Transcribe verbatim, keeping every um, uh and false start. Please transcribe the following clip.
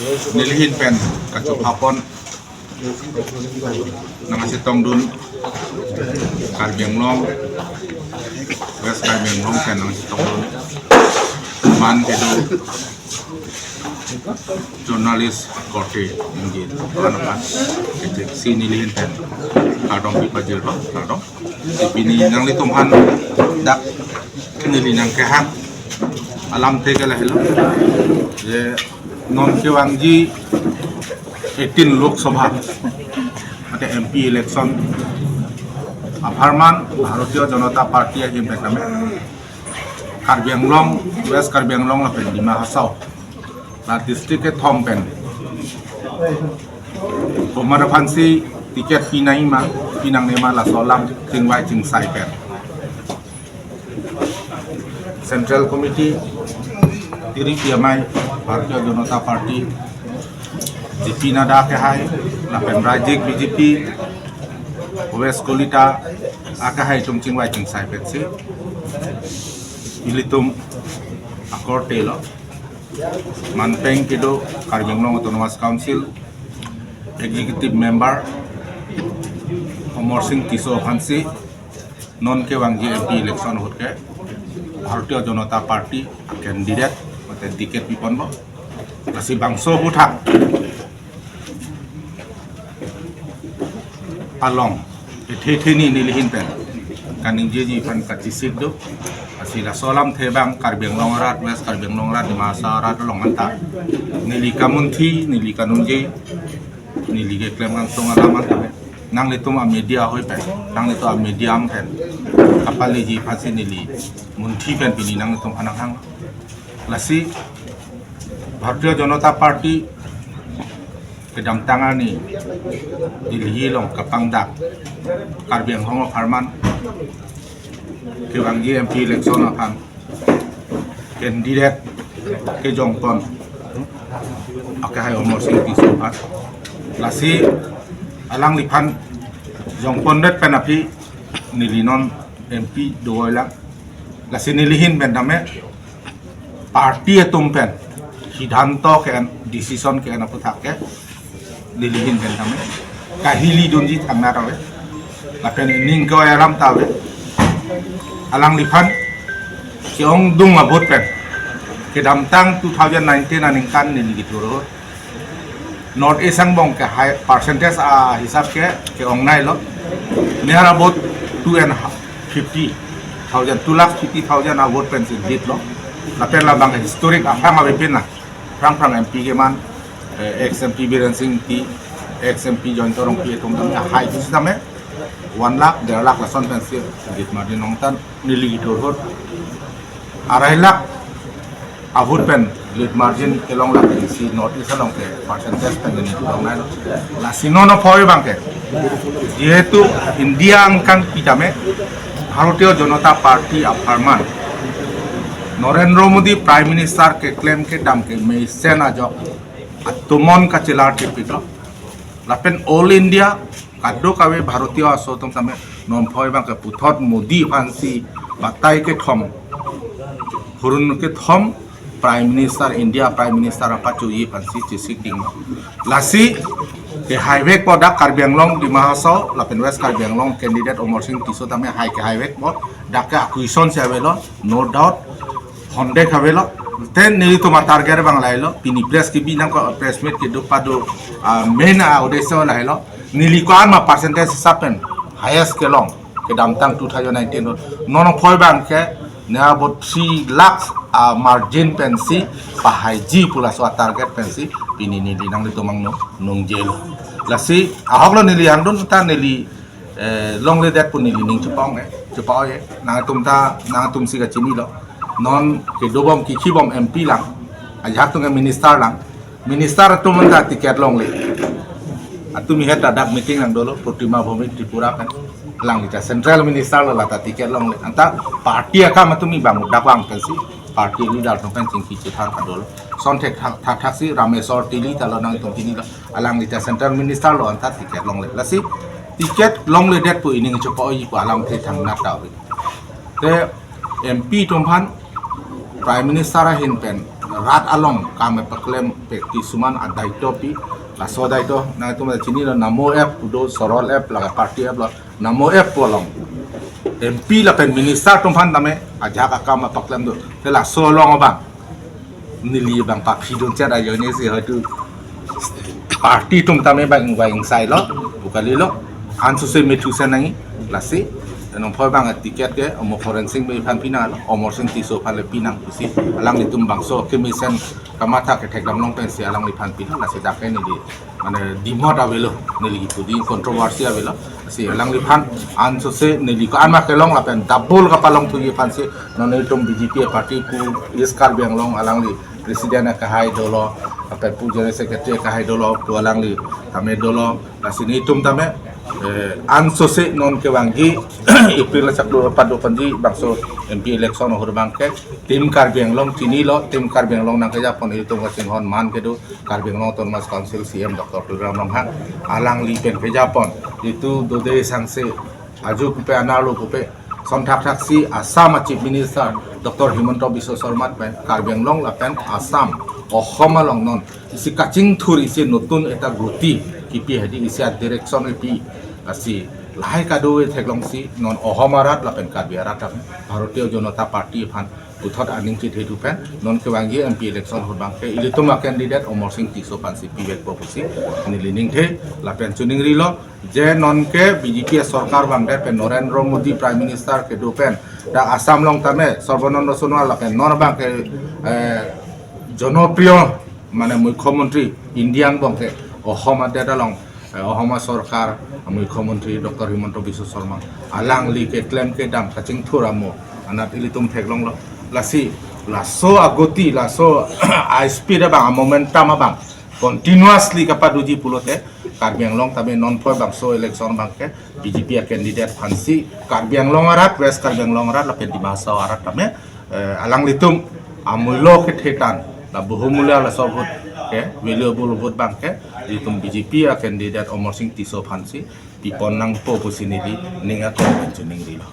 Nelihin pen kachupapon nangchetongdun, Karbi Anglong, West Karbi Anglong pen nangchetongdun, man kedo journalist korte ningje, apan apan kechek si nelihin pen kardom pipajirlo, kardom. Pini nanglitum aphan dak neli nangkehang alamthe ke lahelo, je non kevangji eighteen Lok Sabha mate M P election apharman Bharatiya Janata Party ahin pen tame Karbi Anglong, West Karbi Anglong lapen Dima Hasao la district kethom pen komat aphansi ticket pinangma, pinangnema, laso alam chingvai chingsai pen Central Committee, tiri P M I, Bharatiya Janata Party, J P Nadda akehai, lapen Rajyik B J P, West Kolita akehai atum chingvai chingsai pensi ilitum akorte lo. Manpeng kedo Karbi Anglong Autonomous Council Executive Member Amarsing Tisso aphansi non kevangji M P election ahut ke Bharatiya Janata Party candidate mate ticket piponlo. Lasi bangso aphuthak along ethe theni nelihin pen kaningjeji aphan kachesik do. Lasi laso alamthe abang Karbi Anglong arat, West Karbi Anglong arat, Dima Hasao arat along anta neli kamunthi, neli kaningje, neli keklem kangsong alam anta nanglitum a media ahoi pen, nanglitum a media pen kapaleji aphansi neli munthi pen pini nanglitum aphan nanghang. Lasi Bharatiya Janata Party kedamtang arni Delhi along kapangdak Karbi Anglong apharman kevangji M P election aphan candidate kejongpon akehai Amarsing Tisso aphan. Lasi alangliphan jongpondet pen aphi neli non M P dovoilang. Lasi nelihin pen tame party atum pen siddhanto ke-en, decision ke-en aphuthak ke nelihin pen tame kahilidunji thangnat ave. Lapen ining ke-oi alam ta ave. Alangliphan ke-ongdung a-vote pen kedamtang two thousand nineteen aningkan neli kethur ahut North East angbong ke high percentage ahisap ke ke-ongnailo. Nihar a-vote two and fifty thousand, two lakh fifty thousand a-vote pensi lead lo. Lapen labang historic aphrang avepin na. Phrang phrang M P keman, eh, ex M P Biren Singh Engti, ex M P Jayanta Rongpi atum tame high pusitame one lakh, der lakh lason pensi lead margin ongtan neli kethur ahut. Arai lakh a-vote pen lead margin kelong lake isi North East along ke percentage pen neli kethur ongnailo. Lasi non aphoi abang ke, jehetu India angkang pitame Bharatiya Janata Party apharman Narendra Modi Prime Minister keklem kedam ke mesen ajok atomon kachelar thepiklo. Lapen All India kadokave Bharatiya aso atum tame non aphoi abang ke puthot Modi aphansi batai kethom, hurun kethom Prime Minister, India Prime Minister apachoji aphansi chesik ding. Lasi kehai vekpo dak Karbi Anglong, Dima Hasao lapen West Karbi Anglong candidate Amarsing Tisso tame hai kehai vekpo, dak ke akui ason si avelo, no doubt, honde kavelo. Te nelitum a-target abang lahelo, pini press kebi nangkok, press meet kedo pado, ah, main a-uddesho lahelo. Neli ko-an ma percentage hisap pen highest kelong kedamtang two thousand nineteen ahut. Non aphoi abang ke nearby three lakhs a-margin pensi pahaiji pu laso a-target pensi pini neli nanglitum angno nungjelo. Lasi ahoklo neli hangdun ta neli eh, longledet pu neli ning chepa-ong-e, chepa-oi-e, nangtum ta, nangtumsi kachinilo. Non kedobom kikhibom M P lang, ajahak atum ke minister lang. Minister atum anta ticket longle. Atumi het ta dak meeting nangdolo, Protima Bhowmik Tripura pen. Alangli ta central minister lo, lata ticket longle. Anta party akam atumi bang dak vang pensi party leader atum pen chingki chethang kadolo. Lason thekthak, thakthak si Rameswar Teron ta lo, nangtum chinilo. Alangli ta central minister lo, anta ticket longle. Lasi ticket longledet pu ining chepa-oiji pu alamthe thangnat ta ave. Te M P atum aphan Prime Minister ahin pen rat along kam paklem pe kisuman adaito pi, laso adaito nangtum chinilo, Namo app pu do, Sorol app, laga party app lo, Namo app pu along M P lapen minister atum aphan tame ajahak akam paklem do. Te laso along abang neli bang paphi dun chat ajoine si hoitu party atum tame bang ingvai ingsailo, pu kalilo, ansose methu sen nangji. Lasi nonphoi bang ticket ke Amo Khorensing Bey aphan pinanglo, Amarsing Tisso aphan le pinang pusi alanglitum bangso kemesen kamatha kethek damlong pensi alangliphan pilo. Lasi dak ke neli mane dimot avelo, neli pudi controversy avelo. Lasi alangliphan ansose neli ko-an ma kelong lapen double kapalongthuji aphansi non itum B J P party pu East Karbi Anglong alangli president akehai dolo, lapen pu general secretary akehai dolo, pu alangli tame dolo. Lasi nelitum tame, eh, ansose non kevangji April achiklo pado ponji bangso M P election ahut abang ke Team Karbi Anglong chinilo, Team Karbi Anglong nangkejapon itum kachinghon man kedo Karbi Anglong Autonomous Council C E M Doctor Tuliram Ronghang, alangli pen kejapon itum dode sangse, ajo pupe, anerlo pupe, son thakthaksi Assam a Chief Minister Doctor Himanta Biswa Sarma pen Karbi Anglong lapen Assam, Ohom along non isi kachingthur, isi notun ekta goti kipi hadi isi a direction kipi. Lasi lahai kadokave theklongsi non Ohom arat lapen Karbi arat atum Bharatiya Janata Party aphan puthot aning chithe thu pen non kevangji M P election ahut abang ke ilitum a candidate Amarsing Tisso aphansi pivekpo pusi neli ningthe lapen chiningrilo. Je non ke B J P sorkar vangdet pen, Narendra Modi Prime Minister kedo pen, dak Assam along tame Sarbananda Sonowal lapen non abang ke, eh, jonopriyo mane Mukhyamantri India angbong ke Ohom adet along, eh, Ohom sorkar Mukhyamantri Doctor Himanta Biswa Sarma, alangli keklem kedam kachingthur amo anat ilitum theklonglo. Lasi laso agoti, laso a speed abang, a momentum abang continuously kapadoji pulote Karbi Anglong tame nonphoi bangso election abang ke B J P a candidate aphansi, Karbi Anglong arat, West Karbi Anglong arat lapen Dima Hasao arat tame, eh, alanglitum amullo kethe tan, la bohumulya laso vote ke, valuable vote abang ke itum B J P a candidate Amarsing Tisso aphansi pipon nangpo pusi neli ning akon chiningrilo.